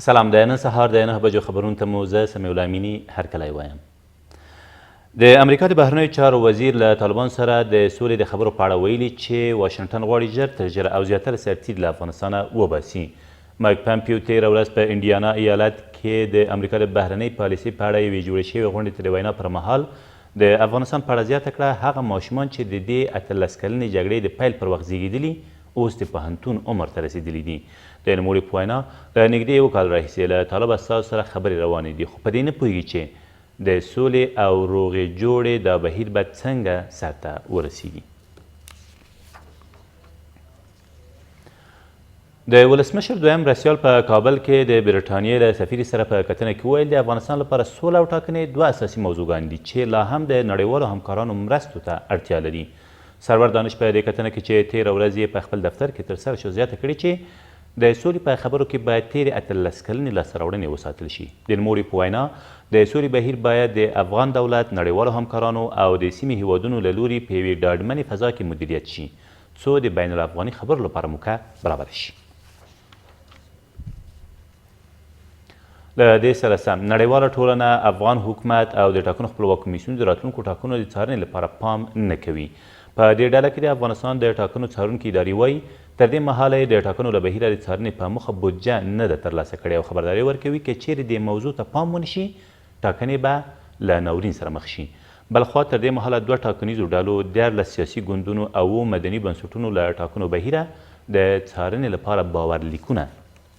سلام د نن سهار د 9 بجو خبرونو ته مو زه سمیع الله امیني هرکلی وایم. د امریکا د بهرنیو چارو وزیر له طالبان سره د سولې د خبرو په اړه ویلي چې واشنګټن غواړي ژر تر ژره او زیاتره سرتیري له افغانستانه وباسي. مایک پمپیو تېره ورځ په انډیانا ایالت کې د امریکا د بهرنۍ پالیسۍ په اړه یوې جوړې شوې غونډې ته د وینا پر مهال د افغانستان په اړه زیاته کړه، هغه ماشومان چې د دې 18 کلنې جګړې د پیل پر وخت زېږېدلي، اوس د پوهنتون عمر ته رسېدلي دي. د نوموړي په وینا، له نږدې یو کال راهیسې له طالب استازو سره خبرې روانې دي، خو په دې نه پوهېږي چې د سولې او روغې جوړې دا بهیر به څنګه سرته ورسېږي. د ولسمشر دویم مرستیال په کابل کې د برېټانیې له سفیر سره په کتنه کې وویل، د افغانستان لپاره سوله او ټاکنې دوه اساسي موضوعګانې دي چې لا هم د نړیوالو همکارانو مرستو ته اړتیا لري. سرور دانش په دې کتنه کې چې تېره ورځ یې په خپل دفتر کې ترسره شو زیاته کړې چې د سولې په خبرو کې باید تېرې 18 کلنې لاسته راوړنې وساتل شي. د نوموړي په وینا، د سولې بهیر باید د افغان دولت، نړیوالو همکارانو او د سیمې هېوادونو له لوري په یوې ډاډمنې فضا کې مدیریت شي، څو د بین الافغاني خبرو لپاره موکه برابره شي. له دې سره سم، نړیواله ټولنه، افغان حکومت او د ټاکنو خپلواک کمیسیون د راتلونکو ټاکنو د څارنې لپاره پام نه کوي. په دې ډله کې د افغانستان د ټاکنو څارونکې ادارې وايي، تر دې مهاله یې د ټاکنو له بهیره د څارنې په موخه بودجه نه ده ترلاسه کړې او خبرداری ورکوي که چېرې دې موضوع ته پام ونه شي، ټاکنې به له ناورین سره مخ شي. بلخوا تر دې مهاله دوه ټاکنیزو ډلو، 13 سیاسي ګوندونو او اوو مدني بنسټونو له ټاکنو بهیره د څارنې لپاره باور لیکونه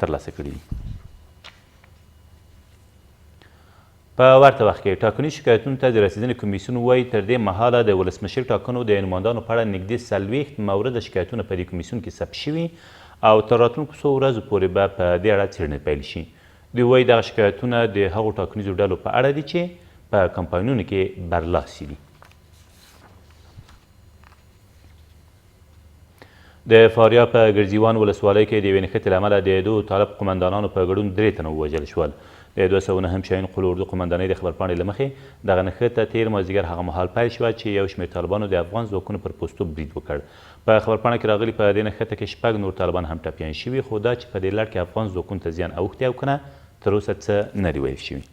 ترلاسه کړي دي. په ورته وخت کې ټاکنیز شکایتونو ته د رسېدنې کمیسیون وايي، تر دې مهاله د ولسمشري ټاکنو د نوماندانو په اړه نږدې 40 مورده شکایتونه په دې کمیسیون کې ثبت شوي او تر راتلونکو څو ورځو پورې به په دې اړه څېړنې پیل شي. دوی وايي، دغه شکایتونه د هغو ټاکنیزو ډلو په اړه دي چې په کمپاینونو کې برلاسي دي. د فاریاب په ګرځیوان ولسوالۍ کې د یوې نښتې له امله د دوو طالب قومندانانو په ګډون درې تنه ووژل شول. د 209 شاهین قول اردو قومندانۍ د خبرپاڼې له مخې دغه نښته تېر مازدیګر هغه مهال پیل شوه چې یو شمېر طالبانو د افغان ځواکونو پر پوستو برید وکړ. په خبرپاڼه کې راغلي، په دې نښته کې شپږ نور طالبان هم ټپیان شوي، خو دا چې په دې لړ کې افغان ځواکونو ته زیان اوښتی او که نه تر اوسه څه نه دي ویل شوي.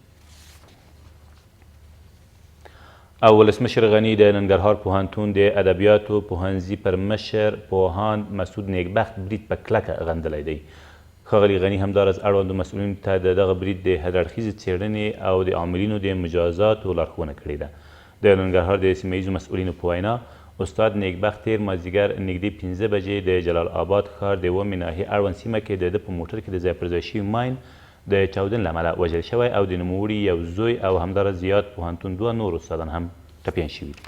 او ولسمشر غني د ننګرهار پوهنتون د ادبیاتو پوهنځي پر مشر پوهاند مسعود نیکبخت برید په کلکه غندلی دی. ښاغلي غني همداراز اړوندو مسؤلینو ته د دغه برید د هراړخیزې څېړنې او د عاملینو د مجازاتو لارښوونه کړې ده. د ننګرهار د سیمه ییزو مسؤلینو په وینا، استاد نیکبخت تېر مازدیګر نږدې 5 بجې د جلال آباد ښار د اوومې ناحیې اړوند سیمه کې د ده په موټر کې د ځای پر ځای شوي ماین د چاودنې له امله وژل شوی او د نوموړي یو زوی او همداراز د یاد پوهنتون دوه نور استادان هم ټپیان شوي دي.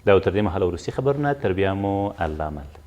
دا و تر دې مهاله وروستي خبرونه، تر بیا مو الله مل.